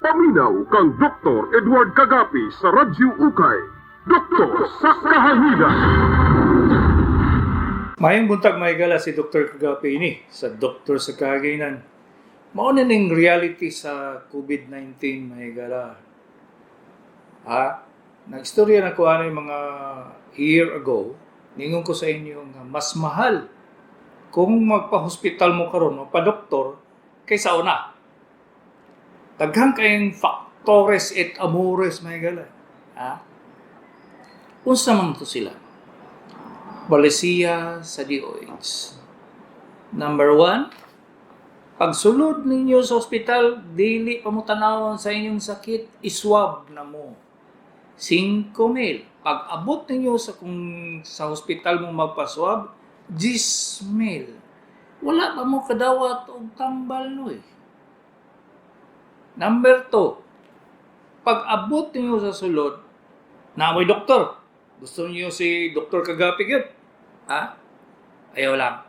Paminaw kang Dr. Edward Kagapi sa Radyo Ukay. Doktor sa Kahanginan. Maayong buntag, mga higala, si Dr. Kagapi ini sa Doktor sa Kahaginan. Mao na ning reality sa COVID-19, mga higala. Ha? Nag-istorya na ko ano yung mga year ago, ningon ko sa inyo nga mas mahal kung magpa-hospital mo karon o pa-doktor kaysa una. Daghang kayong factores et amores, mga higala. Ha? Unsa man to sila? Polisiya sa DOH. Number 1, pagsulod ninyo sa ospital, dili pa mo tanawon sa inyong sakit, iswab na mo. 5 mil. Pag abot ninyo sa kung sa hospital mo magpaswab, 10 mil. Wala pa mo kadawat og tambal no eh. Number 2, pag abot ninyo sa sulod, naa moy doktor. Gusto niyo si Dr. Kagapi gyud? Ha? Ayaw lang.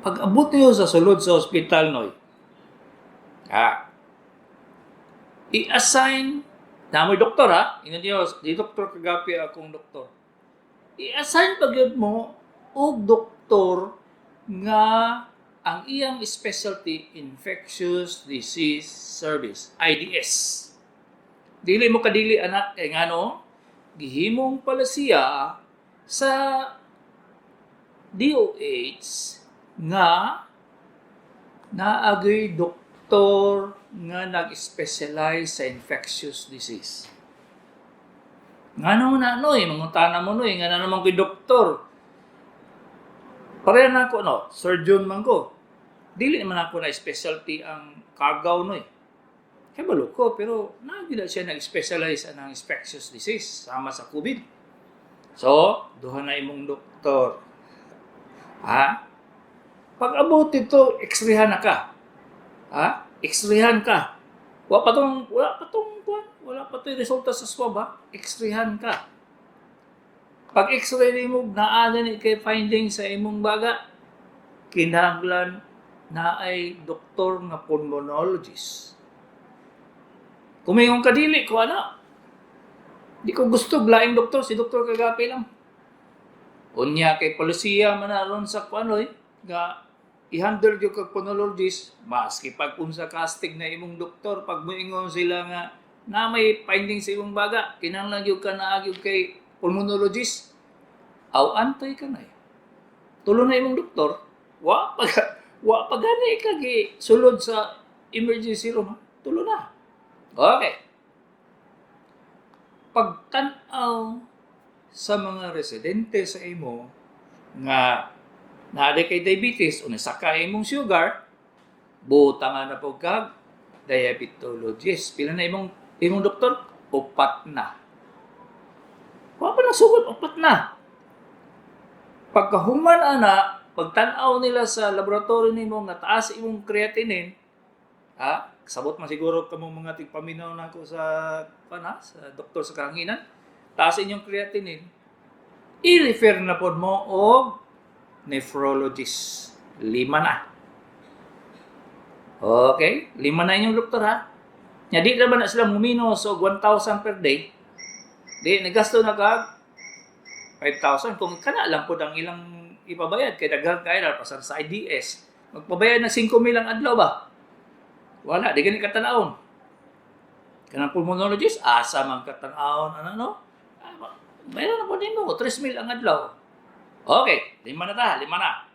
Pag abot niyo sa sulod sa ospital noy, ha? I-assign naa moy doktor ha. Ingon niyo, di Dr. Kagapi akong doktor. I-assign pa gyud mo og doktor nga ang iyang specialty Infectious Disease Service, IDS. Dili mo kadili anak kay ngano gihimong palasiya sa DOH nga naagay doktor nga nag-specialize sa infectious disease. Ngano na no eh, mangutana mo no eh, ngano naman ko'y doktor. Pareha na ako, no, surgeon man ko. Dili naman ako na specialty ang kagaw no eh. Kay balo ko, pero naa siya nag-specialize ang infectious disease sama sa COVID. So, duha na imong doktor. Ha? Pag abot ito, x-rayhan na ka. Ha? X-rayhan ka. Wala pa tong, kuwan, wala pa tong resulta sa swab ha. X-rayhan ka. Pag x-ray nimo, naa ni kay finding sa imong baga, kinahanglan naay doktor nga pulmonologist. Kung may kadili ko ana, di ko gusto laing doktor, si Doktor Kagapi lang. Unya kay polisiya man na ron sa kuan oy, nga i-handle gyud kag pulmonologist, maski pag unsa casting na imong doktor, pag moingon sila nga na may finding sa imong baga, kinahanglan gyud ka naa gyud kay pulmonologist, aw antoy ka na eh. Tulo na imong doktor, wa pa gani ka gi sulod sa emergency room, ha? Tulo na. Okay. Pagtan-aw sa mga residente sa imo nga naa kay diabetes o nasaka imong sugar, butangan na po kag diabetologist. Pila na imong doktor? Upat na. Wa pa nasugod, upat na. Pagkahuman ana, pagtan-aw nila sa laboratory nimo nga taas imong creatinine, ha? Sabot man siguro kamo mga tigpaminaw nako sa pana sa doktor sa kahanginan. Taas inyong creatinine, i-refer na pod mo og nephrologist. 5 na. Okay, 5 na inyong doktor ha. Nya di na ba na sila muminos og 1,000 per day? Di nagasto na kag 5,000 kung kana lang pod ang ilang ipabayad kay daghan kay na pasar sa IDS. Magpabayad na 5,000 ang adlaw ba? Wala, di gani katanawon. Kanang pulmonologist, asa man katanawon, ano no? Ah, bayaran na po din mo, 3,000 ang adlaw. Okay, 5 na ta, 5 na.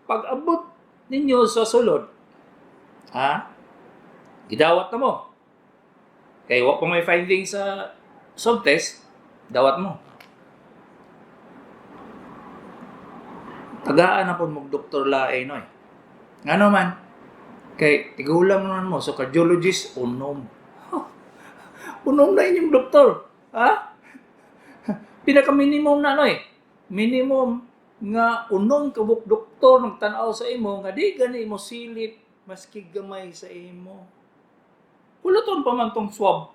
Pag abot ninyo sa sulod, ha? Gidawat na mo. Kay wa pa may finding sa swab test, dawat mo. Tagaan na po mong doktor lain, noy. Ngano man? Kay tigulang naman mo, so cardiologist, unom. Unom na inyong doktor. Ha? Pinaka-minimum na, noy. Minimum nga unom kabuk doktor nagtan-aw sa imo nga di gani mo silip maski gamay sa imo. Hulaton pa man tong swab.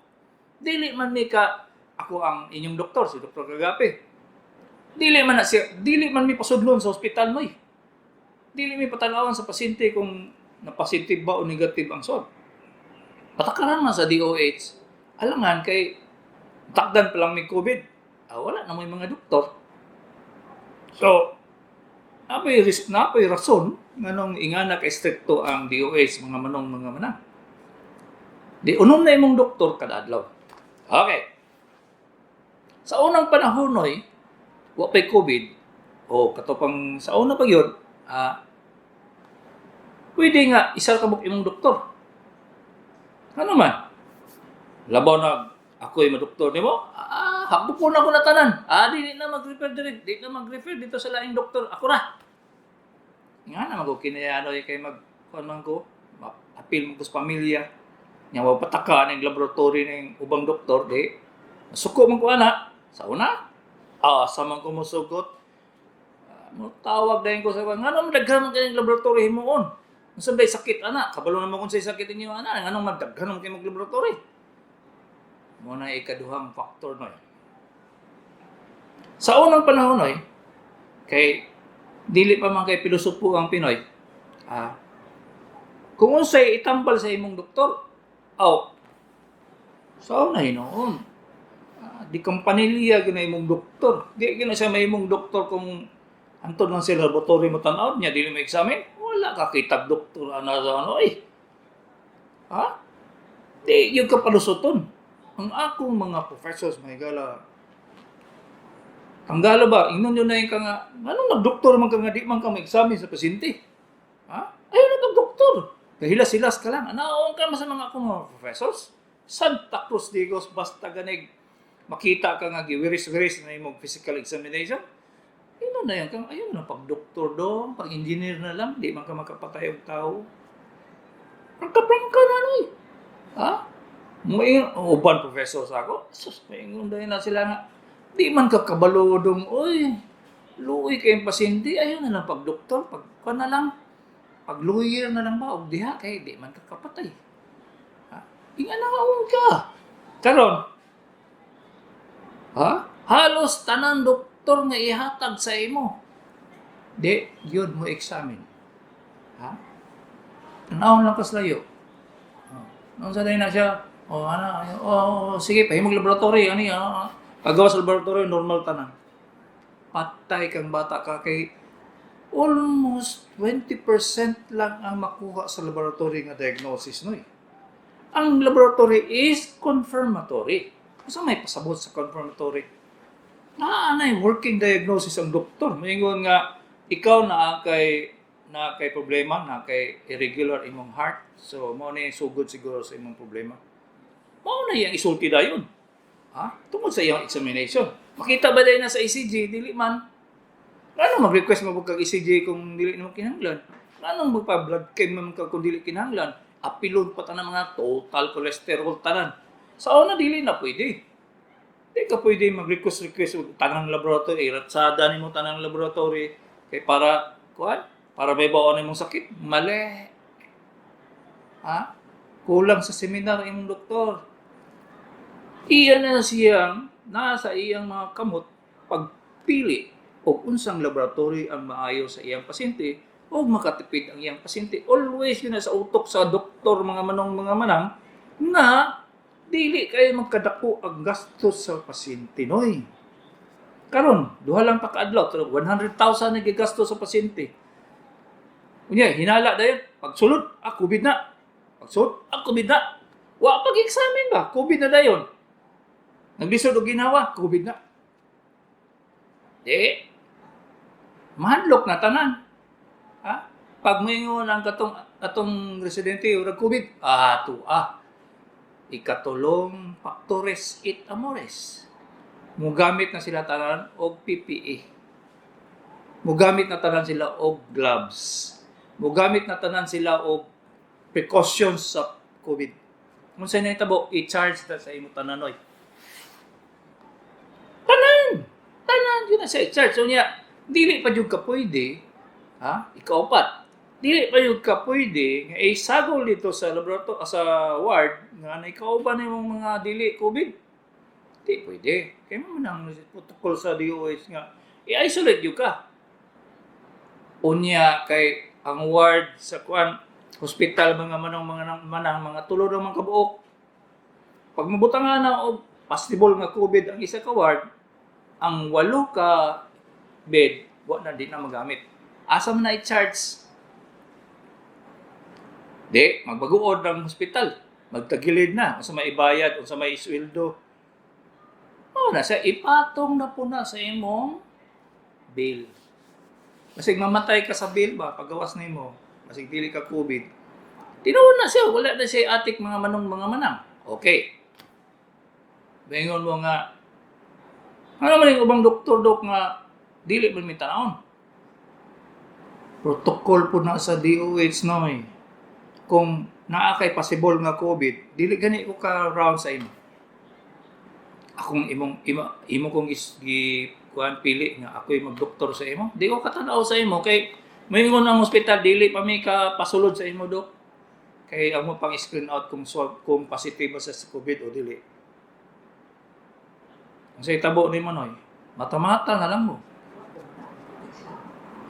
Dili man mi ka ako ang inyong doktor, si Dr. Kagapi. Dili man na siya, dili man mi pasudlon sa ospital mo eh. Dili mi patanawan sa pasyente kung na-positive ba o negative ang swab. Patakaran man sa DOH, alangan kay takdan pa lang may COVID. Ah, wala na may mga doktor. So, napoy risk, napoy rason nganong ingana kay strikto ang DOH, mga manong, mga manang. Di unom na imong doktor kada adlaw. Okay. Sa unang panahon noy, wa pay COVID, o kato pang sa una pa gyud, pwede nga isa ka buok imong doktor. Ano man? Labaw na ako'y madoktor nimo? Ah, hakbo na ko na tanan. Ah, di na mag-refer diri, di na mag-refer dito sa laing doktor. Ako ra. Nga na mag kinayanoy kay mag kuan man ko, apil man ko sa pamilya. Nya wa pataka ning laboratory ning ubang doktor, di suko man ko ana. Sa una, sa man ko mosugot. Mo tawag dayon ko sa ngano daghan man kaning laboratory himuon. Unsa bay sakit ana? Kabalo naman kung say sakit inyo ana, nganong magdaghan man kay mag laboratory? Mo na ikaduhang factor noy. Sa unang panahon noy, kay dili pa man kay pilosopo ang Pinoy. Kung unsay itambal sa imong doktor, aw, sa una hinuon. Di kampanilya gyud na imong doktor. Di gyud na siya may imong doktor kung antod lang sa laboratory mo tan-aw niya dili mo examine. Wala ka kitag doktor ana sa ano eh. Ha? Di yung kapalusoton. Ang akong mga professors may gala. Tanggala ba? Ingnon yun na yung ka nga, anong nagdoktor man ka nga di man ka ma-examine sa pasyente? Ha? Ayaw na pag-doktor. Kahilas-hilas ka lang. Anaon ka man sa mga akong mga professors? Santa Cruz Digos, basta ganig makita ka nga giwiris-wiris na imong physical examination. Ingnon na yan kang, ayun na pag-doktor do, pag-engineer na lang, di man ka makapatay og tao. Prangka-prangka na noy. Ha? Moingon, uban professor sa ako. Sus, maingon dahil na sila nga. Di man ka kabalodong, oy, luoy kayong pasyente, ayun na lang pag-doktor, pag ka na lang, pag lawyer na lang ba, og diha kay di man ka kapatay. Ha? Inga na ka. Karon, ha? Halos tanan doktor nga ihatag sa imo. Di, yun mo examine. Ha? Tanawon lang kas layo. Oh. Noon sa na siya, oh, ana, oh, oh, sige, pahimog laboratory, ani, ano, pagawa sa laboratory, normal tanan. Patay kang bata ka kay almost 20% lang ang makuha sa laboratory nga diagnosis noy. Ang laboratory is confirmatory. Asa may pasabot sa confirmatory? Naa nay working diagnosis ang doktor. Maingon nga ikaw na kay problema, na kay irregular imong heart. So mao na yung sugod siguro sa imong problema. Mao na iyang isulti dayon. Ha? Tungod sa iyang examination. Makita ba dayon na sa ECG? Dili man. Ano mag-request mo kag ECG kung dili nimo kinahanglan? Anong magpa-blood chem man ka kung dili kinahanglan? Apilon pa tanan mga total cholesterol tanan. Sa una dili na pwede. Di ka pwede mag-request request og tanang laboratory, ratsada nimo tanang laboratory kay para kuan, para may baon imong sakit. Mali. Ha? Kulang sa seminar imong doktor. Iyan na siyang nasa iyang mga kamot pagpili og unsang laboratory ang maayo sa iyang pasyente o makatipid ang iyang pasyente. Always yun na sa utok sa doktor, mga manong, mga manang, nga dili kayo magkadako ang gastos sa pasyente noy. Karon, duha lang pa kaadlaw, pero 100,000 na gigasto sa pasyente. Unya, hinala dayon, pagsulod, COVID na. Pagsulod, COVID na. Wa pag-examine ba? COVID na dayon. Naglisod og ginawa, COVID na. Di, mahadlok na tanan. Ha? Pag moingon ang katong atong residente ug COVID, tuwa. Ikatulong factores et amores. Mugamit na sila tanan og PPE. Mugamit na tanan sila og gloves. Mugamit na tanan sila og precautions sa COVID. Kung sa nahitabo, i-charge na sa imo tananoy. Tanan! Tanan! Yun na siya i-charge. So niya, dili pa jud ka pwede, ha? Ikaupat. Dili pa jud ka pwede nga isagol dito sa laboratory, sa ward nga naikauban nimong mga dili COVID. Di pwede. Kaya mo nang protocol sa DOH nga i-isolate jud ka. Unya kay ang ward sa kuan hospital, mga manong mga manang mga tulo ra man kabuok. Pag mabutangan na og possible nga COVID ang isa ka ward, ang walo ka bed wa na, di na magamit. Asa man na i-charge? Di, magbaguod ng hospital. Magtagilid na. Unsa may ibayad, unsa may isweldo. Oh, nasa ipatong na po na sa imong bill. Basig mamatay ka sa bill ba, pagawas nimo, basig dili ka COVID. Tinuod na siya, wala na siya atik mga manong mga manang. Okay. Bingon mo nga, ano man yung ubang doktor, dok, nga dili man mi tanawon? Protocol po na sa DOH no eh. Kung naa kay possible nga COVID, dili gani ko ka round sa imo. Akong imong imo, imo kong is, gi kuan pili nga ako'y magdoktor sa imo. Di ko katanaw sa imo kay moingon ang hospital, dili pa mi ka pasulod sa imo, dok. Kay amo pang screen out kung swab, kung positive ba sa COVID o dili. Ang sa itabo nimo noy, mata-mata na lang mo.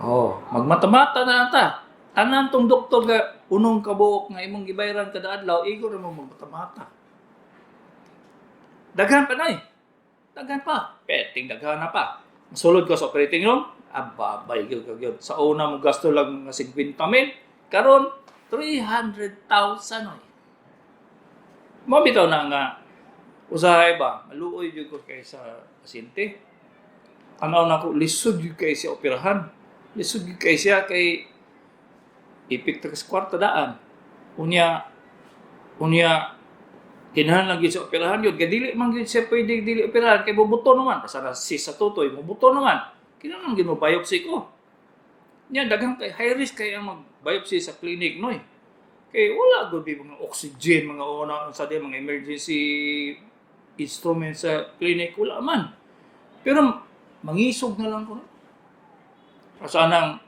Oh, magmata-mata na lang ta. Tanan tong doktor nga unong kabuok nga imong gibayran kada adlaw, igo ra mo magmata-mata. Daghan pa nay. Daghan pa. Peting daghan na pa. Sulod ko sa operating room, aba, bay gyud ka gyud. Sa una mo gasto lang mga 50 mil, karon 300,000 oy. Mo bitaw na nga usahay ba, maluoy jud ko kay sa pasyente. Tanaw na ko, lisod jud kay siya operahan. Lisod jud kay siya kay ipik ta sa kwarta daan. Unya unya kinahanglan gyud sa operahan yun. Kay dili man gyud siya pwede dili operahan kay bubuto naman. Basta na cyst sa tutoy, mubuto naman. Kinahanglan gyud mo biopsy ko. Nya daghang kay high risk kay ang mag-biopsy sa clinic noy. Kay wala gud mga oxygen, mga una sa di mga emergency instrument sa clinic, wala man. Pero mangisog na lang ko. Asa nang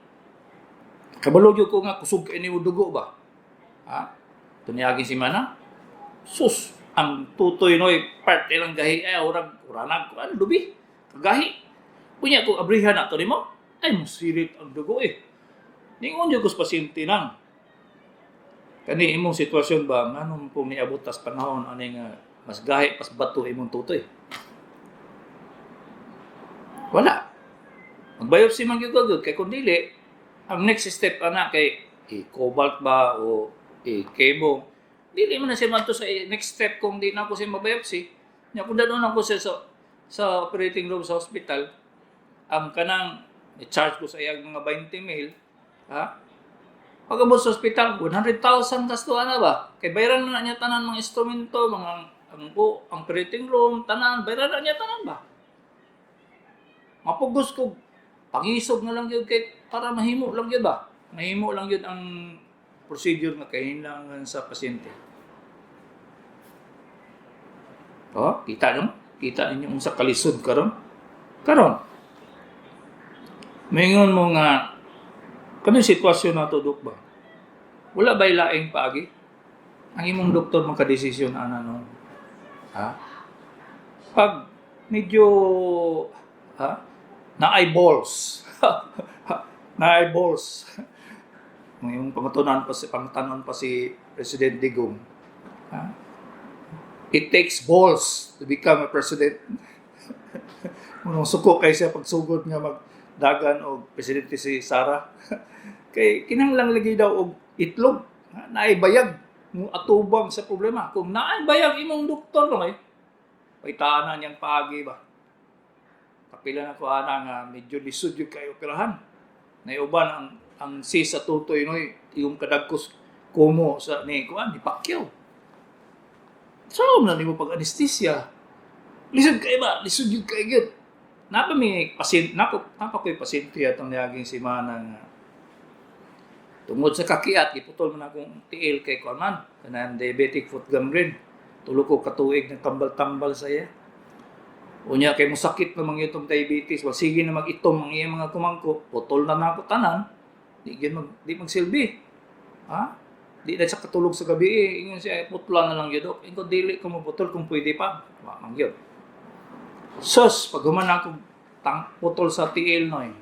kabalo gyud ko nga kusog kay nimo dugo ba? Ha? Tuniagin si mana? Sus, ang tutoy noy part ilang gahi ay urag uranag ko ano lubi. Kagahi. Unya kung abrihan na to nimo, ay musirit ang dugo eh. Ningon jud ko sa pasyente nang kani imong sitwasyon ba, nganong kung niabot tas panahon ani nga mas gahi pas bato imong tutoy. Wala. Mag-biopsy man gyud ko gyud kay kung dili, ang next step ana kay i-cobalt ba o i-chemo. Dili man na siya manto sa next step kung di na ako siya ma-biopsy. Nya kung dadon ako siya sa operating room sa hospital, ang kanang i-charge ko sa iyang mga 20 mil, ha? Pag abot sa hospital, 100,000 gastuhan na ba? Kay bayaran na niya tanan mga instrumento, mga ang operating room, tanan, bayaran na niya tanan ba? Mapugos ko, pangisog na lang yun kay para mahimo lang yun ba? Mahimo lang yun ang procedure nga kailangan sa pasyente. Oh, kita nyo? Kita ninyo unsa kalisod karon? Karon. Maingon mo nga kani sitwasyon nato, dok ba? Wala ba laing paagi? Ang imong doktor makadesisyon ana no. Ha? Pag medyo ha na eyeballs. Na eyeballs. Ang imong pangutanan pa si President Digong. Ha? It takes balls to become a president. Munong suko kay siya pagsugod nga magdagan og presidente si Sara. Kay kinahanglan lagi daw og itlog, ha? Naay bayag mo atubang sa problema. Kung naay bayag imong doktor no kay paitaan na niyang paagi ba. Kapila na ko ana nga medyo lisod yung kay operahan. Naiuban ang cyst sa tutoy noy yung kadagkos kumo sa ni kuan ni Pacquiao. So na nimo pag anesthesia. Lisod kay ba? Lisod yung kay gyud. Napa mi pasyente, nako napa ko'y pasyente atong niaging semana nga tungod sa kakiat giputol man akong tiil kay kuan man kanang diabetic foot gangrene. Tulo ko katuig nagtambal-tambal sa iya. Unya kay mosakit na mga itong diabetes, wa sige na mag-itom ang iyang mga kumangko, putol na nako tanan. Di magsilbi. Ha? Di na siya katulog sa gabi eh. Ingon siya, putla na lang yun. Dok. Ingon, dili ko maputol kung pwede pa. Wa man yun. Sus, pag human ako tang putol sa tiil no eh.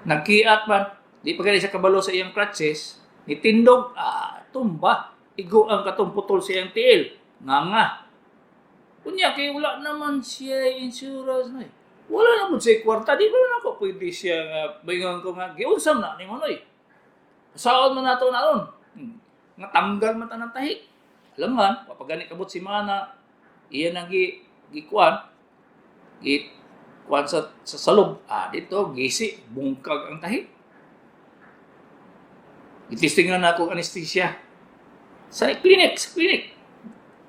Nagkiat man, di pa gani siya kabalo sa iyang crutches, nitindog, tumba. Igo ang katong putol sa iyang tiil. Nga nga. Unya kay wala naman siya insurance na eh. Wala naman siya kwarta, di ba na ako pwede siya nga bingon ko nga giunsam na nimo noy. Saon man nato na ron. Nga tanggal man ta ng tahi. Alam man, papagani kabot si mana, iyan ang gi gikuan, gi kuan sa salog. Dito gisi bungkag ang tahi. Gitistingan na ako anesthesia. Sa clinic, sa clinic.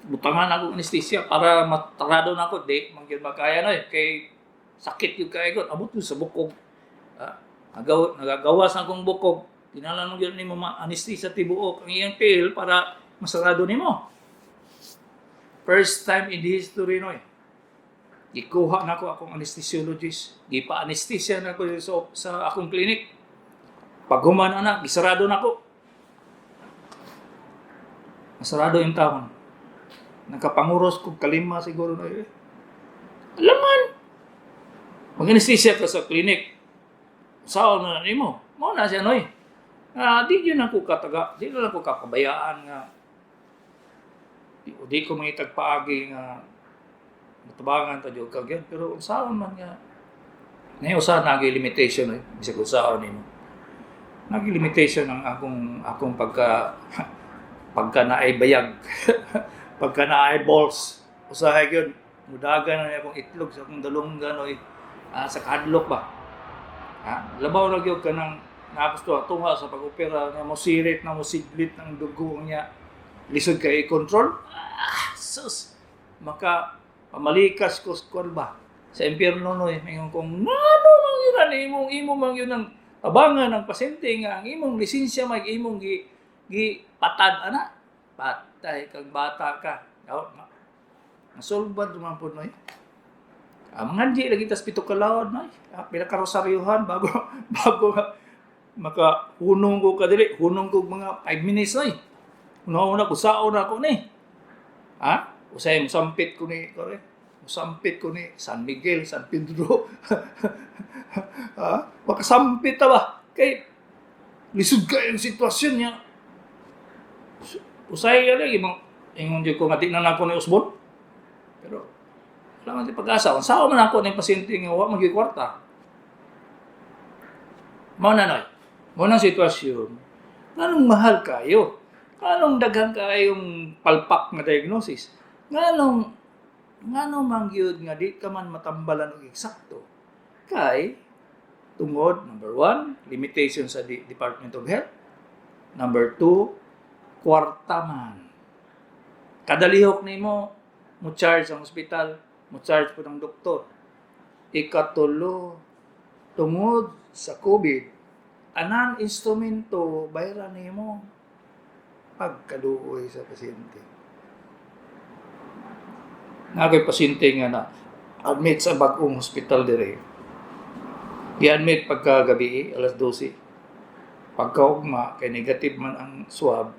Butangan ako anesthesia para matarado na ako. Di, man gyud makaya na eh. Kay sakit yung kaya ko. Abot yun sa bukog. Nagagawas na akong bukog. Tinalan mo gyud nimo ma-anesthesia tibuok ang iyang tail para masarado nimo. First time in the history no eh. Gikuha na ako akong anesthesiologist. Gipa-anesthesia na ako sa akong clinic. Paghuman ana, gisarado na ako. Masarado yung taon. Nakapanguros ko kalima siguro na eh. Alaman! Mag-anesthesia ka sa clinic. Saan na nimo? Mao na siya noy. Di yun ako kataga, di na ako kapabayaan nga di ko mangitag paagi nga matabangan ta jud kag yan. Pero unsaon man nga ngayon usa nagi limitation eh bisag unsaon nimo. Nagi limitation ang akong akong pagka pagka naay bayag, pagka naay balls. Usahay gyud mudagan na akong itlog sa akong dalunggan oy, sa kahadlok ba. Ha? Labaw na gyud kanang nakagusto tunga sa pag-opera nga mo sirit na mo siglit ng dugo niya. Lisod kay i-control. Sus. Maka pamalikas ko sa kuwan ba sa impyerno no eh. Ingon kong ngano man yun ang imong imo man yun ang tabangan ng pasyente nga ang imong lisensya mag imong gi gi patad ana. Patay kag bata ka. Aw, nasulbad man pud no eh. Mga di lagi tas 7 ka lawod no eh. Pila ka rosaryuhan bago bago maka hunong ko kadili, hunong ko mga 5 minutes no eh. Una-una ko saon ako ni. Ha? Usay musampit ko ni kore. Musampit ko ni San Miguel, San Pedro. Ha? Makasampit ta ba? Kay lisod kay ang sitwasyon niya. Usay ka lagi mo ingon jud ko nga di na nako ni usbon. Pero wala man ti pag-asa. Unsaon man ako ni pasyente nga wa man gyud kwarta. Mao na noy. Mao na sitwasyon. Nganong mahal kayo? Nganong daghan kayong palpak nga diagnosis? Nganong man gyud nga di ka man matambalan og eksakto? Kay tungod number 1, limitation sa Department of Health. Number 2, kwarta man. Kadalihok nimo mo charge ang ospital, mo charge po ng doktor. Ikatulo, tungod sa COVID, tanan instrumento bayaran nimo pagkaluoy sa pasyente. Nga kay pasyente nga na admit sa bag-ong hospital dire. Gi-admit pagkagabi, alas 12. Pagkaugma, kay negative man ang swab,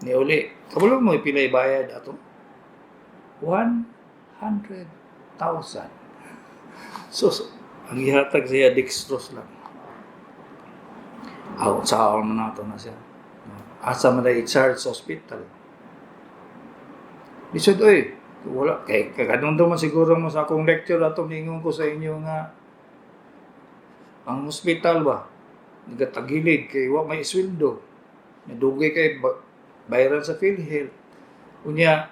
niuli. Kabalo mo pilay bayad ato? 100,000. So, ang gihatag siya dextrose lang. Aw, sa man nato na siya. Asa man na i-charge sa hospital. Lisod oy, wala kay kagadungdong man siguro mo sa akong lecture atong ningon ko sa inyo nga ang hospital ba nagatagilid kay wa may isweldo. Nadugay kay bayaran sa PhilHealth. Unya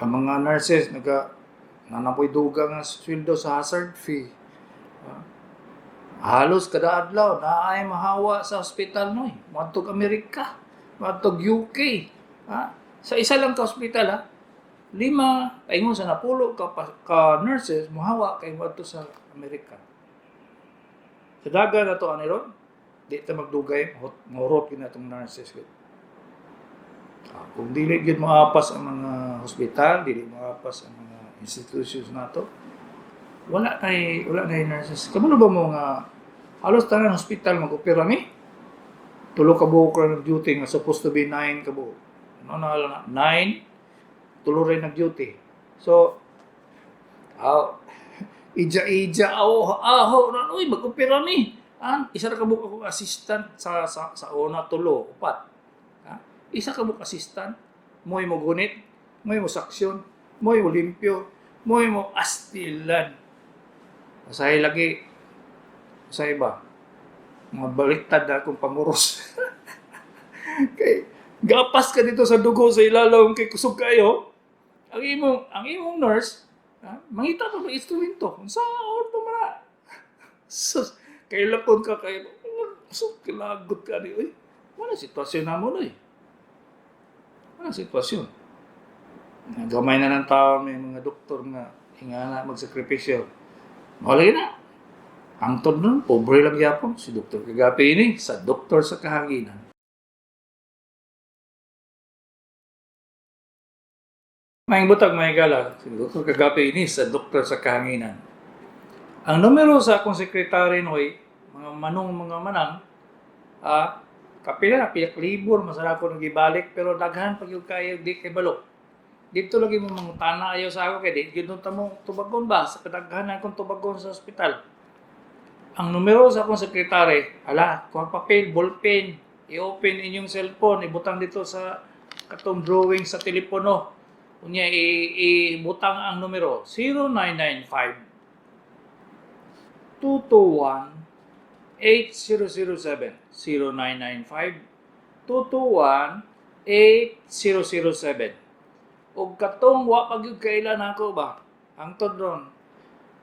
ang mga nurses naga nanapoy dugang nga sweldo sa hazard fee. Halos kada adlaw naay mahawa sa ospital noy. Moadtog Amerika, moadtog UK. Ha? Sa isa lang ka ospital ha. 5 paingon sa napulo ka nurses mohawa kay moadto sa Amerika. Sa dagan na to ani ron, di ta magdugay, mahurot gyud na itong nurses gyud. Kung dili gyud moapas ang mga hospital, dili moapas ang mga institutions nato, wala nay nurses. Kabalo ba mo nga halos tanan hospital mag-opera mi? 3 ka buok ra nag-duty nga supposed to be 9 ka buok. Ano na lang na? 9, 3 rin nag-duty. So, aw, ija-ija, aw, aho, na, uy, mag-opera mi. Ang isa ra ka buok akong assistant sa una, tulo, upat. Ha? Isa ka buok assistant, mo'y mo gunit, mo'y mo saksyon, mo'y mo limpyo, mo'y mo astilan. Usahay lagi, usahay ba? Mga baliktad na akong panguros. Kay gapas ka dito sa dugo sa ilalom kay kusog kayo. Ang imong nurse, ha, mangita pa ng instrumento. Unsa pa man na? Sus, kay lakon ka kay so kilagot ka ni oy. Wala sitwasyon na mo noy. Wala sitwasyon. Gamay na ng tao, may mga doktor nga ingana magsakripisyo. Wala na. Hangtod nun, pobre lang yapon. Si Dr. Kagapi ini, sa Doktor sa Kahanginan. Maayong buntag, mga higala, si Dr. Kagapi ini sa Doktor sa Kahanginan. Ang numero sa akong sekretary noy, mga manong mga manang, kapila na, piyak libur, masara ko nang gibalik, pero daghan pag yung kayo, di kay balok. Dito lagi mo mangutana ayaw sa ako, kay di gyud ta mo tubagon ba, sa kadaghan akong tubagon sa ospital. Ang numero sa akong sekretary, ala, kuha papel, ballpen, i-open inyong cellphone, ibutang dito sa katong drawing sa telepono. Unya, ibutang ang numero 0995 221 8007. 0995 221 8007. Og katong wa pa gyud kailan ako ba, hangtod ron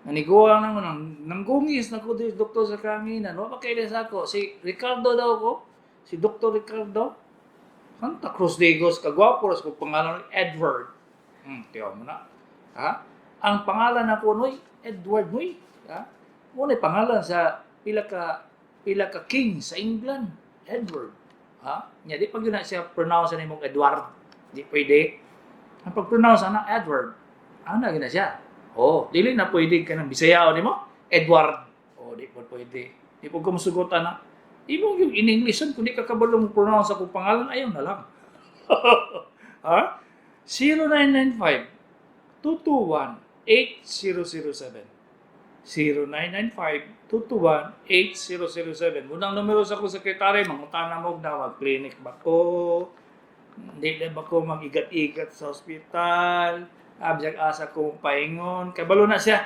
naniguang nang nang nanggungis na ko diri Doktor sa Kahanginan, wa pa kailan sa ako. Si Ricardo daw ko, si Dr. Ricardo Santa Cruz de Digos, kagwapo ra sa kong pangalan, Edward. Tiyaw mo na. Ha? Ang pangalan nako noy, Edward noy. Ha? Mo na pangalan sa pila ka king sa England, Edward. Ha? Nya di pa gyud na siya pronounce ni mong Edward. Di pwede. Ang pag-pronounce ana Edward, ana gyud na siya. Oh, dili na pwede ka ng Bisaya nimo, Edward. Oh, di po pwede. Di po ko musugot ana. Imo yung in English kung di ka kabalo mo pronounce akong pangalan, ayaw na lang. Ha? 0995 221 8007. 0995 221 8007. Munang numero sa akong sekretary, mangutana mo na mag-clinic ba ko? Hindi na ba ko mag-igat-igat sa ospital? Abjag asa ko paingon. Kabalo na siya.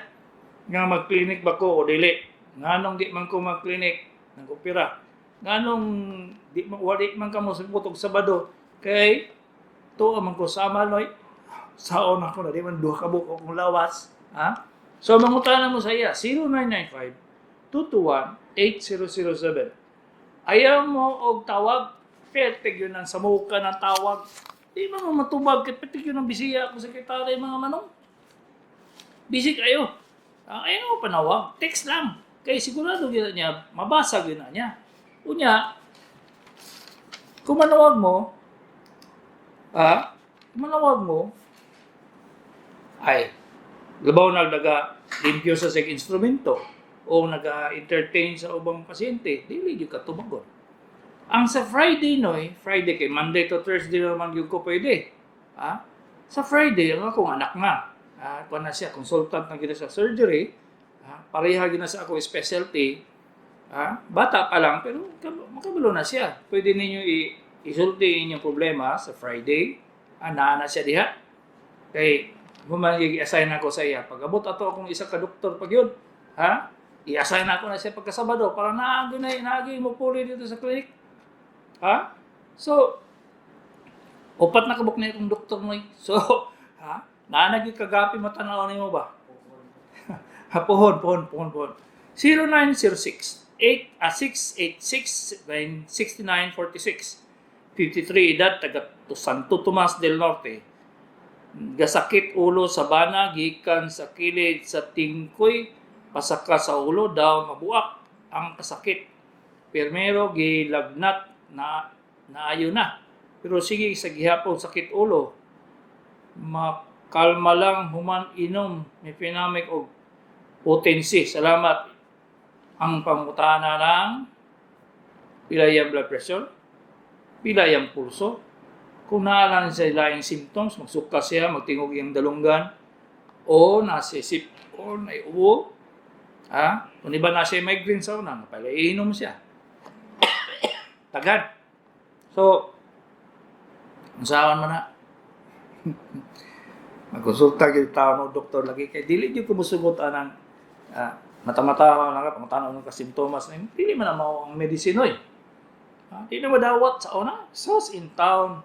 Nga mag-clinic ba ko o dili? Nganong di man ko mag-clinic? Nang-opera. Nganong di man wali man kamo sa og Sabado? Kay tuo man ko sa maloy. Saon ako na di man duha ka buok akong lawas. Ha? So mangutana mo sa iya 0995 221 8007. Ayaw mo og tawag, pertig yun ang samuka ng tawag. Di man mo matubag kay pertig yun ang bisiya ako sekretary mga manong. Busy kayo. Ayaw mo panawag, text lang. Kay sigurado gyud niya, mabasa gyud na niya. Unya, kung manawag mo, kung manawag mo, ay, labaw na naga limpyo sa sig instrumento o naga-entertain sa ubang pasyente, dili gyud ka tubagon. Ang sa Friday noy, Friday kay Monday to Thursday naman gyud ko pwede. Ha? Sa Friday ang akong anak nga. Kuan na siya, consultant na gyud sa surgery. Pareha gyud na sa akong specialty. Bata pa lang pero makabalo na siya. Pwede ninyo isulti inyong problema sa Friday. Naa na siya diha. Kay human i-assign ako sa iya. Pag abot ato akong isa ka doktor pag yun, ha? I-assign ako na siya pagka Sabado para naagi na naagi mo puli dito sa clinic. Ha? So, upat na kabuk na akong doktor mo. So, ha? Naa kagapi matanaw nimo ba? Ha, pohon, pohon, pohon, pohon. 0906 8 686 6946. 53 edad, taga Santo Tomas del Norte. Gasakit ulo sa bana gikan sa kilid sa tingkoy pasaka sa ulo daw mabuak ang kasakit. Permero gilagnat na naayo na. Pero sige sa gihapon sakit ulo. Makalma lang human inom mefenamic og potency. Salamat. Ang pangutana ng pila iyang blood pressure, pila iyang pulso, kung naa lang siya laing symptoms, magsuka siya, magtingog iyang dalunggan, o nasisip o naiubo, Ha? Kung iba na siya migraine sa una, pala iinom siya. Tagad. So, unsaon man na? Magkonsulta gyud tao no doktor lagi kay dili gyud ko mosugot anang mata-mata lang ka pangutana ka simptomas na dili man na mao ang medicine oy. Di na madawat sa una. Sus in town.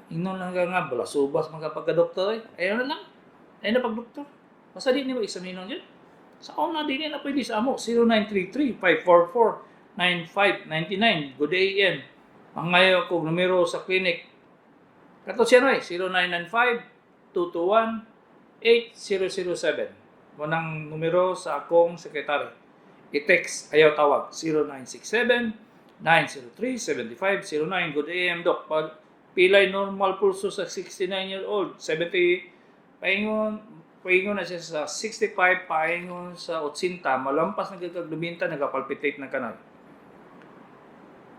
Ingnon lang ka nga balasubas man ka pagka-doktor oy. Ayaw na lang. Ayaw na pag-doktor. Basta di nimo eksaminon yun. Sa una, dili na pwede sa amo. 0933-544-9599. Good AM. Mangayo ko numero sa clinic. Kato siya no eh. 0995-221-8007. Munang numero sa akong sekretary. I-text, ayaw tawag. 0967-903-7509. Good AM, Doc. Pag pilay normal pulso sa 69-year-old, 70, paingon, paingon na siya sa 65, paingon sa 80, malampas na kag 90, nagapalpitate na kanal.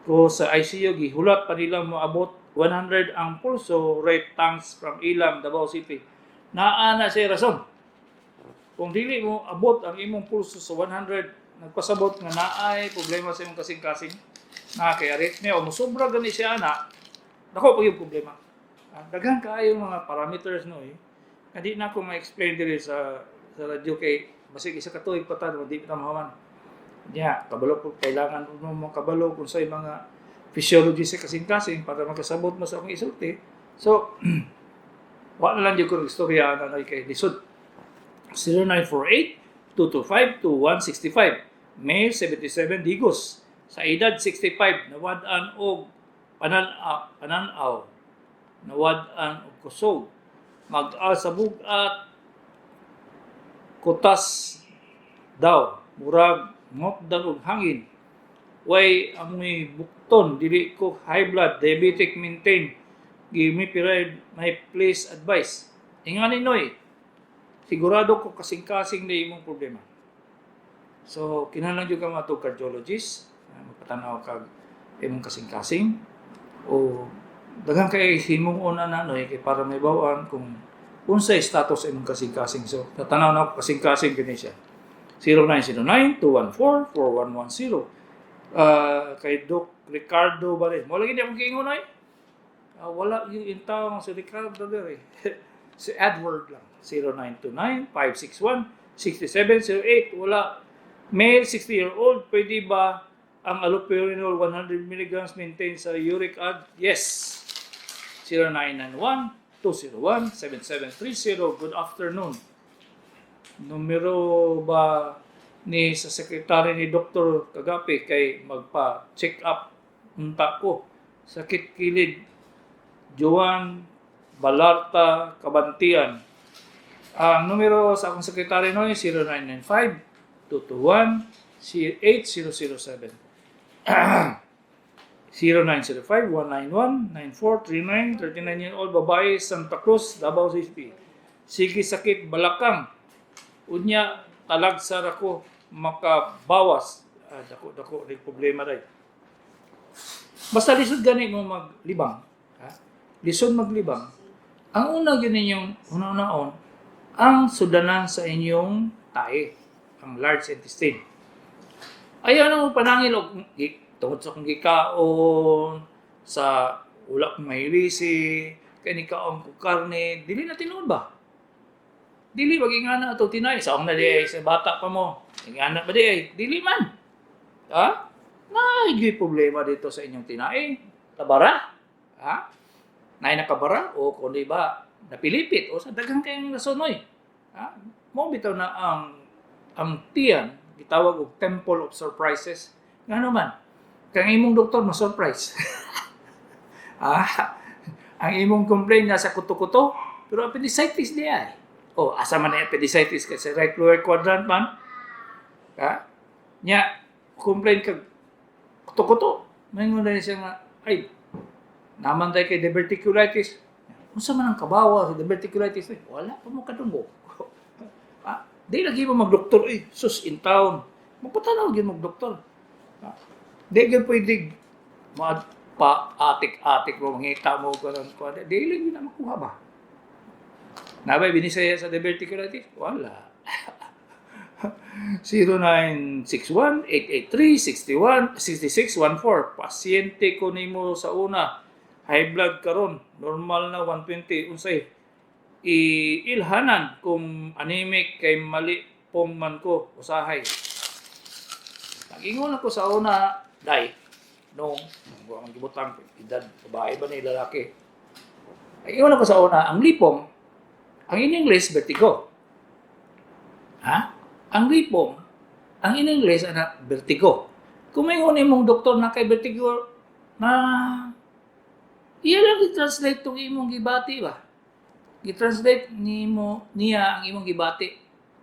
Ko sa ICU, gihulat pa nila moabot 100 ang pulso rate. Thanks, from Ilam, Davao City. Naa na siya rason. Kung dili mo abot ang imong pulso sa 100, nagpasabot nga naay problema sa imong kasing-kasing, na kay arrhythmia o mosobra gani siya ana, dako pa yung problema. Daghan kaayo mga parameters no eh. Nga di na ako ma-explain diri sa radyo kay basig isa ka tuig pa ta di ta mahuman. Nya, kabalo po kailangan mo mo kabalo kung sa mga physiology sa kasing-kasing para makasabot mo sa akong isulti. So, wala lang jud ko istorya na kay lisod. 0948-225-2165. May 77 Digos. Sa edad 65, nawad-an og panan-aw. Nawad-an og kusog. Mag-al sa bugat, kutas daw. Murag ngopdan og hangin. Way amoy bukton, dili ko high blood, diabetic maintain. Give me period, my please advice. Ingani noy, sigurado ko kasing-kasing na imong problema. So, kinahanglan jud ka maadto cardiologist, magpatanaw kag imong kasing-kasing o daghan kay himong una na noy kay para mahibaw-an kung unsay status sa imong kasing-kasing. So, tatanaw na ako kasing-kasing kini siya. 0909-214-4110. Kay Doc Ricardo ba rin? Wala gini akong giingon ay. Wala yung intawong si Ricardo diri. Si Edward lang. 0929-561-6708. Wala. Male, 60-year-old, pwede ba ang allopurinol 100 mg maintain sa uric acid? Yes. 0991-201-7730. Good afternoon. Numero ba ni sa sekretary ni Dr. Kagapi kay magpa-check up unta ko? Sakit kilid. Joan Balarta Kabantian. Ang numero sa akong sekretary noy 0995 221 8007. 0905-191-9439, 39-year-old babae, Santa Cruz, Davao City. Sige sakit balakang. Unya talagsa ra ko makabawas. Dako dako rin problema day. Basta lisod gani mo maglibang. Ha? Lisod maglibang. Ang una gyud ninyong una-unaon ang sudanan sa inyong tae, ang large intestine. Ayaw na mo panangil og tungod sa akong gikaon, sa wala kong mahilisi, kay ni kaon ko karne, dili na tinuod ba? Dili wag ingana ato tinay sa akong na di ay, sa bata pa mo. Ingana ba di ay? Dili man. Ha? Naay problema dito sa inyong tinay. Tabara? Ha? Naay nakabara o kundi ba napilipit o sa daghang kayong rason oy. Ha? Mo bitaw na ang tiyan gitawag og temple of surprises. Ngano man? Kang imong doktor ma-surprise. Ang imong complaint nasa kuto-kuto, pero appendicitis di ay. O, asa man ang appendicitis kay sa right lower quadrant man. Ha? Nya, complain kag kuto-kuto. Maingon na siya nga, ay, naman tayo kay diverticulitis. Unsa man ang kabawa sa diverticulitis? Eh, wala pa mo kadungog. Di lagi mo magdoktor, eh, sus in town. Magpatanaw gyud magdoktor. Di gyud pwede ma pa atik-atik mo mangita mo karon ko. Di lagi na makuha ba? Nabay binisaya sa diverticulitis? Wala. 0961-883-61-6614. Pasyente ko nimo sa una. High blood karon, normal na 120, unsay iilhanan kung anemic kay mali pong man ko usahay? Nag-ingon ako sa una, day, nung, ang gibutang, edad, babae ba ni lalaki? Nag-ingon ako sa una, ang lipong, ang in English, vertigo. Ha? Ang lipong, ang in English, ana, vertigo. Kung may mong doktor na kay vertigo, na iya lang i-translate tong imong gibati ba? Gi-translate nimo niya ang imong gibati.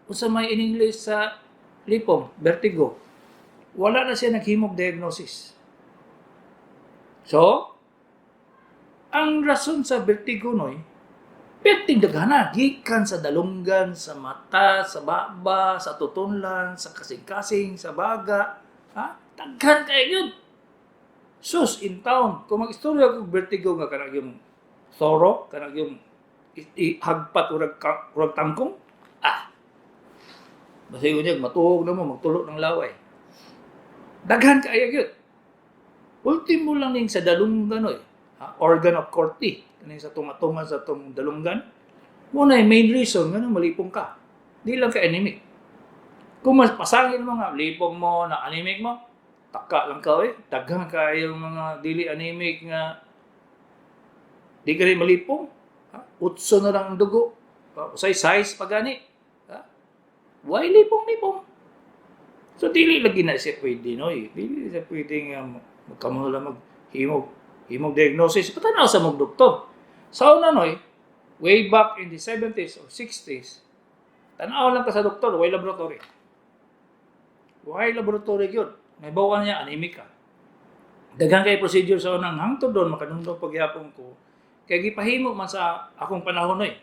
Unsa may in English sa lipong, vertigo. Wala na siya naghimog diagnosis. So, ang rason sa vertigo noy, perting daghana, gikan sa dalunggan, sa mata, sa baba, sa tutunlan, sa kasing-kasing, sa baga, ha? Daghan kay yun. Sus, in town, kung mag-istorya kog vertigo nga kanang yung thoro, kanang yung hagpat urag tangkong, ah, basta yun niya, matuhog na mo, magtulo ng laway. Daghan kaayo yun. Ultimo lang ning sa dalunggan, oy. Ha, organ of Corti, kaning sa tunga-tunga sa tong dalunggan. Muna yung main reason nga malipong ka. Di lang ka anemic. Kung mas pasangin mo nga, lipong mo na anemic mo, taka lang ka eh. Daghan kayo mga dili anemic nga di ka rin malipong. Ha? Utso na lang ang dugo. Ha? Usay size pa gani. Ha? Why lipong-lipong? So dili lagi na siya pwede, no? Eh. Dili siya pwede nga magkamo lang maghimog himog diagnosis. Patanaw sa mong doktor. Sa una, noy, way back in the 70s or 60s, tanaw lang ka sa doktor, way laboratory. Way laboratory yun. May bawan niya, anemic ka. Daghan kay procedure sa unang hangtod doon, makadungdong pagyapon ko. Kaya gipahimo man sa akong panahon, noy.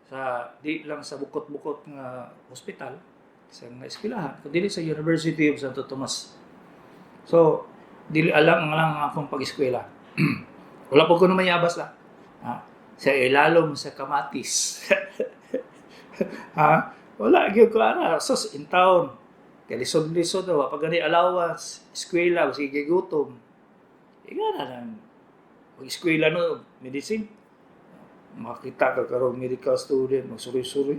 Sa di lang sa bukot-bukot nga hospital, sa nga eskwelahan, kundi sa University of Santo Tomas. So, dili alam ang lang ang akong pag-eskwela. Wala po ko na mayabas la. Ha? Sa ilalom sa kamatis. Ha? Wala gyud ko ara. Sus, in town. Kay lisod-lisod wa pa gani allowance, eskwela sige gutom. Ika na lang mag-eskwela no, medicine. Makita ka karon medical student, magsuri-suri.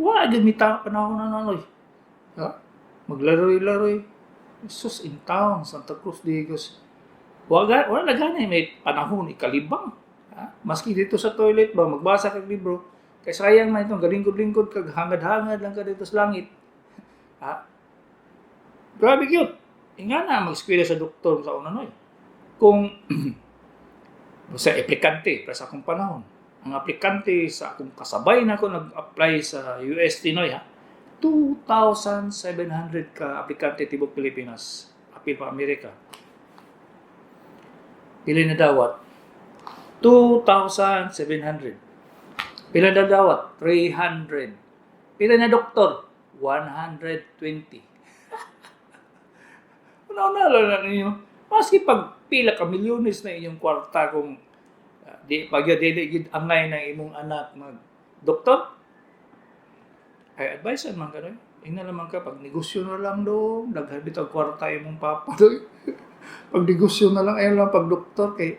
Wa gyud mi ta panahon na noy. Ha? Maglaroy-laroy. Sus, in town, Santa Cruz de Digos. Wala, wala na gani, may panahon, ikalibang. Ha? Maski dito sa toilet ba, magbasa kag libro, kay sayang man itong galingkod-lingkod kag hangad-hangad lang ka dito sa langit. Ha? Grabe cute. Inga na, mag-eskwela sa doktor sa una noy. Kung sa aplikante, para sa akong panahon, ang aplikante sa akong kasabay na ako nag-apply sa UST noy ha, 2,700 ka aplikante tibok Pilipinas, apil pa Amerika. Pila na dawat? 2,700. Pila na dawat? 300. Pila na doktor? 120. Una-una lang na ninyo. Maski pag pila ka milyones na inyong kwarta kung di pag dili gid angay ng imong anak mag doktor, ay advice man ka doy. Ingna naman ka pag negosyo na lang do, daghan bitaw kwarta imong papa doy. Pag negosyo na lang ayaw lang pag doktor kay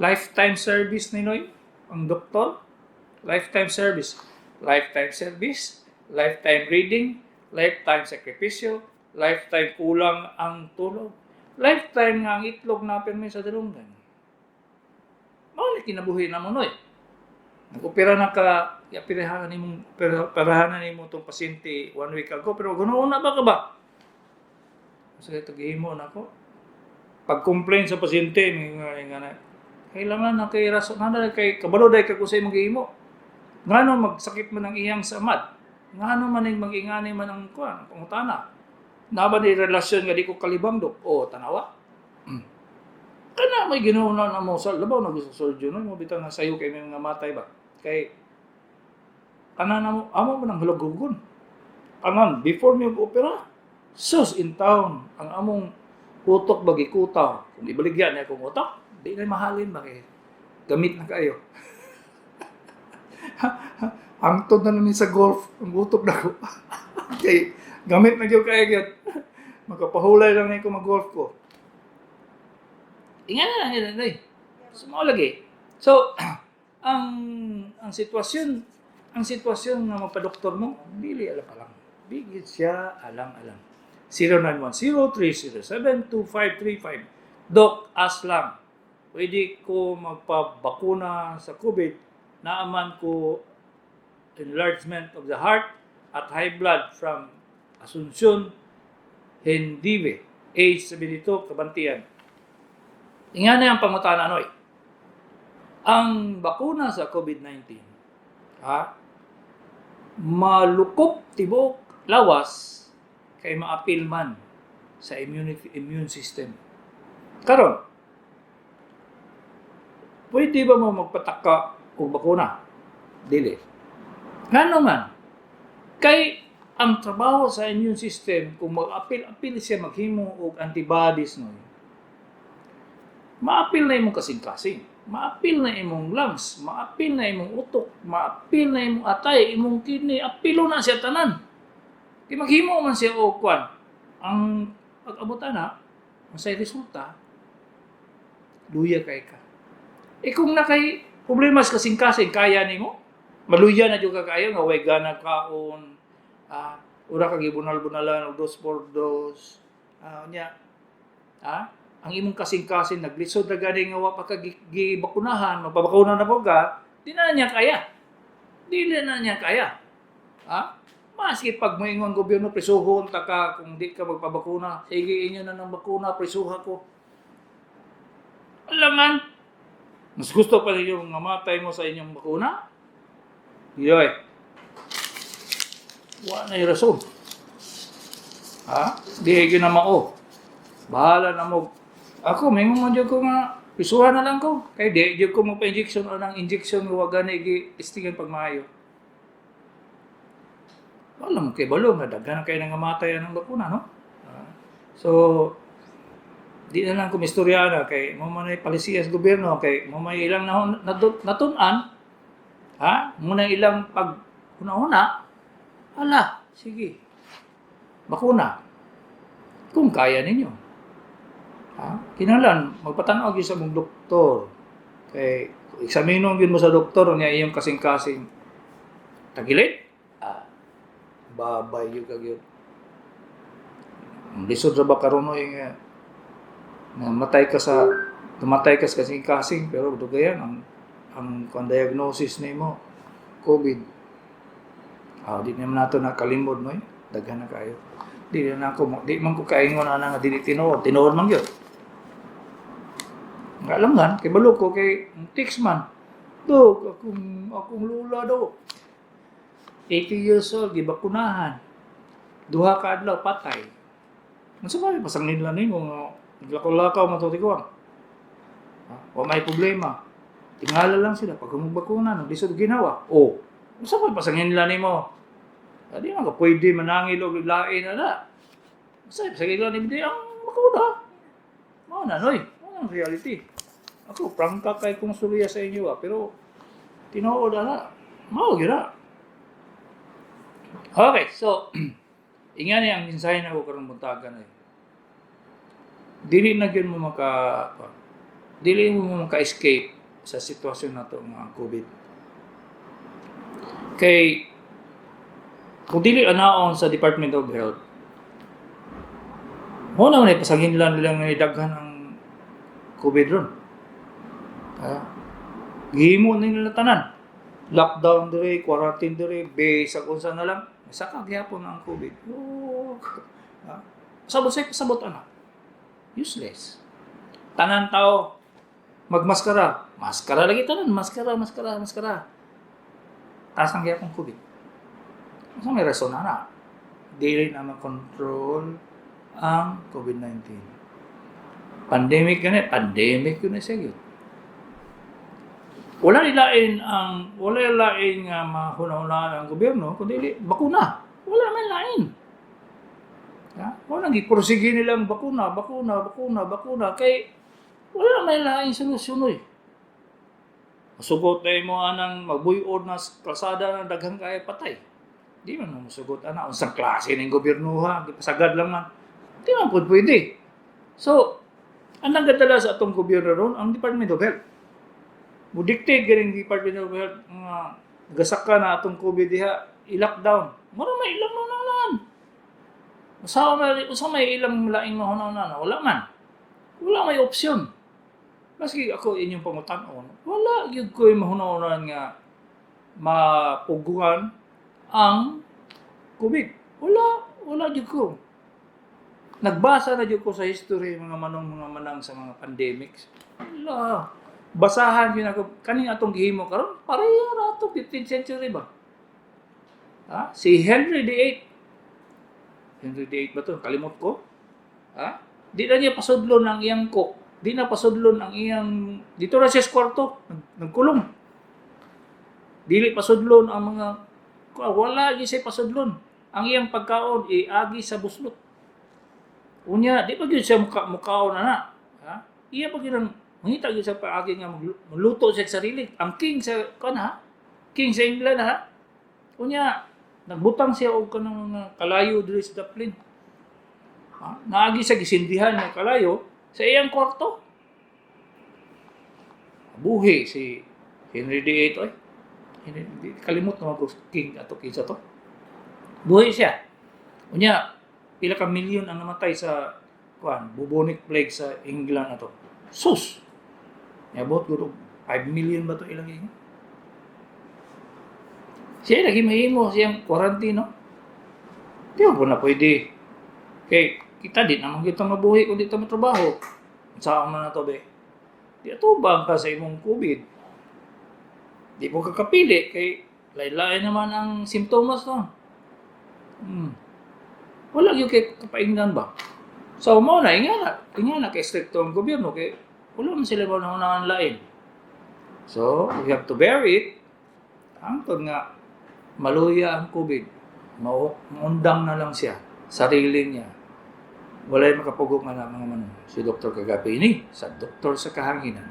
lifetime service ni noy ang doktor, lifetime service, lifetime service, lifetime reading, lifetime sakripisyo, lifetime kulang ang tulog, lifetime nga ang itlog na pirmi sa dalunggan. Mao ni kinabuhi na mo noy. Nag-opera na ka, yapirahan nimong perahanan nimo tong pasyente one week ago, pero ganoon na ba ka ba? Sa ito gihimo na ako. Pag-complain sa pasyente, may nga nga na, kailangan na kay rason na kay kabalo day ka kung sa imong gihimo. Ngano magsakit man ang iyang samad? Ngano man ning mag-ingani man ang kuan, ang pangutana? Na ba ni relasyon nga di ko kalibang dok? O tanawa. Kana may Ginoo na mo sa labaw na gusto surgeon no mo bitaw nga sayo kay may mga matay ba. Kay kana na mo amo mo nang hulagugon. Kanan before mi opera. Sus, in town ang among utok ba gikutaw. Kung ibaligya niya akong utok, di na mahalin ba kay gamit na kayo. Hangtod na namin sa golf ang utok na ko. Kay gamit na gyud kaayo gyud. Makapahulay lang ni ko mag-golf ko. Inga na lang yun, eh. So, mao lagi. So, ang sitwasyon nga magpa-doktor mo, dili ala pa lang. Bigit siya alang-alang. 0910-307-2535. Doc Aslam, pwede ko magpabakuna sa COVID, naaman ko enlargement of the heart at high blood, from Asuncion Hendive, age 72, Kabantian. Inga na ang pangutana, noy. Ang bakuna sa COVID-19, ha, malukop tibuok lawas kay maapil man sa immune system. Karon, pwede ba mo magpataka og bakuna? Dili. Ngano man? Kay ang trabaho sa immune system, kung mag-apil-apil siya maghimo og antibodies, no, maapil na imong kasing-kasing, maapil na imong lungs, maapil na imong utok, maapil na imong atay, imong kidney, apilo na siya tanan. Kay maghimo man siya og kwan. Ang pag-abot ana, masay resulta, luya kay ka. Eh kung naa kay problema sa kasing-kasing, kaya nimo? Maluya na jud ka kaayo nga way gana kaon, ura ka gibunal-bunalan og dos por dos. Nya, ang imong kasing-kasing naglisod na gani nga wa pa ka gibakunahan, magpabakuna na po ka, di na niya kaya. Dili na niya kaya. Ha? Maski pag moingon gobyerno, prisuhon ta ka kung di ka magpabakuna. Sige, inyo na ng bakuna, prisuha ko. Alangan, mas gusto pa ninyo nga matay mo sa inyong bakuna? Yoy. Wa na yung rason. Ha? Di gyud na mao. Bahala na mo. Ako, may mo ko nga, prisuha na lang ko. Kay di gyud ko magpa-injection o ng injection nga wa gani gi-testingan pag maayo. Wala mo kay balo nga daghan kay nang matay ang bakuna, no? So di na lang ko mistorya na kay mo man ay palisiya sa gobyerno, kay mo may ilang natun-an, ha, mo na ilang pag una-una, ala, sige, bakuna kung kaya ninyo, ha. Kinahanglan magpatan-aw gyud sa mong doktor kay eksaminon gyud mo sa doktor niya iyong kasing-kasing tagilid, babay gyud ka gyud. Ang lisod ra ba karon, oy, nga namatay ka sa kasing-kasing pero dugayan ang diagnosis nimo COVID. Di naman nato nakalimod, no, eh. Daghan na kayo. Di na ako di man ko kaingon ana nga dili tinuod, tinuod man gyud. Nga alam man, kay balo ko kay ang text man. Dok, akong lola daw, 80 years old, gibakunahan. 2 ka adlaw patay. Unsa ba may pasangin lang nimo nga naglakaw-lakaw man to tiguang? Ha? Wa may problema. Tingala lang sila pag bakuna nang lisod ginawa. Oh, unsa ba pasangin lang nimo? Di man ka pwede manangil og lain na na. Unsa pasangin lang nimo di ang bakuna? Mao na, noy. Mao na ang reality. Ako, prangka kay kong sulya sa inyo, pero tinuod ana. Mao gyud na. Okay, so inga ni ang mensahe na ko karong buntagan ay dili mo maka-escape sa sitwasyon nato nga ang COVID. Kay kung dili anaon sa Department of Health, mo na man pasangin lang nila nga daghan ang COVID ron. Ha? Gihimo nila tanan. Lockdown dire, quarantine dire, base sa unsa na lang. Saka gyapon ang COVID. Oh. Ha? Pasabot sa pasabot ana. Useless. Tanan tao magmaskara. Maskara lagi tanan, maskara, maskara, maskara. Taas ang gyapon COVID. Unsa may rason ana? Dili na makontrol ang COVID-19. Pandemic gani, pandemic yun na siya yun. Wala lain nga mahuna-hunaan ang gobyerno kundi bakuna. Wala man lain. Ha? Wala nang gipursige nilang bakuna, bakuna, bakuna, bakuna kay wala may lain solusyon, oy. Masugot na mo anang magbuyod na kalsada na daghang kay patay. Di man mo musugot ana, unsang klase ning gobyerno ha, gipasagad lang man. Di man pud pwede. So, ang nagadala sa atong gobyerno ron ang Department of Health. Mo-dictate ganing Department of Health nga gasaka na atong COVID diha, i-lockdown. Mura may ilang mahunahan. Usa may ilang laing mahunahan, wala man. Wala may opsyon. Maski ako inyong pangutan-on, wala gyud ko'y mahunahunan nga mapuguan ang COVID. Wala, wala gyud ko. Nagbasa na gyud ko sa history, mga manong, mga manang, sa mga pandemics. Wala. Basahan gyud ako kaning atong gihimo karon, pareha ra ato 15th century ba? Ha? Si Henry VIII. Henry VIII ba to? Kalimot ko. Ha? Di na niya pasudlon ang iyang cook. Di na pasudlon ang iyang dito ra siya sa kwarto, nagkulong. Dili pasudlon ang mga, wala gyud siya pasudlon. Ang iyang pagkaon iagi sa buslot. Unya, di pa gyud siya mukaon na na. Ha? Iya pa gyud ang mangita gyud sa paagi nga magluto siya sa sarili. Ang king sa kan ha? King sa England ha? Unya, nagbutang siya og kanang mga kalayo diri sa Dublin. Ha? Naagi sa gisindihan ng kalayo sa iyang kwarto. Buhi si Henry VIII oy. Henry, kalimot naman ko king ato kinsa to. Buhi siya. Unya, pila ka milyon ang namatay sa kuan, bubonic plague sa England ato. Sus. Niabot gud og 5 million ba to ilang ingon? Siya lagi mahimo siyang quarantine, no? Di ba po na pwede? Kay kita di naman kita mabuhi kung di ta matrabaho. Saan man na to, be? Di atubang ka sa imong COVID. Di mo kakapili kay lain-lain naman ang simptomas, no? Wala gyud kay kapaingnan ba? So mao na inga na kay stricto ang gobyerno kay wala man sila mahunahunaan lain. So, we have to bear it. Hangtod nga maluya ang COVID. Mao maundang na lang siya sarili niya. Walay makapugong nga na, mga manong. Si Dr. Kagapi ini sa Doktor sa Kahanginan.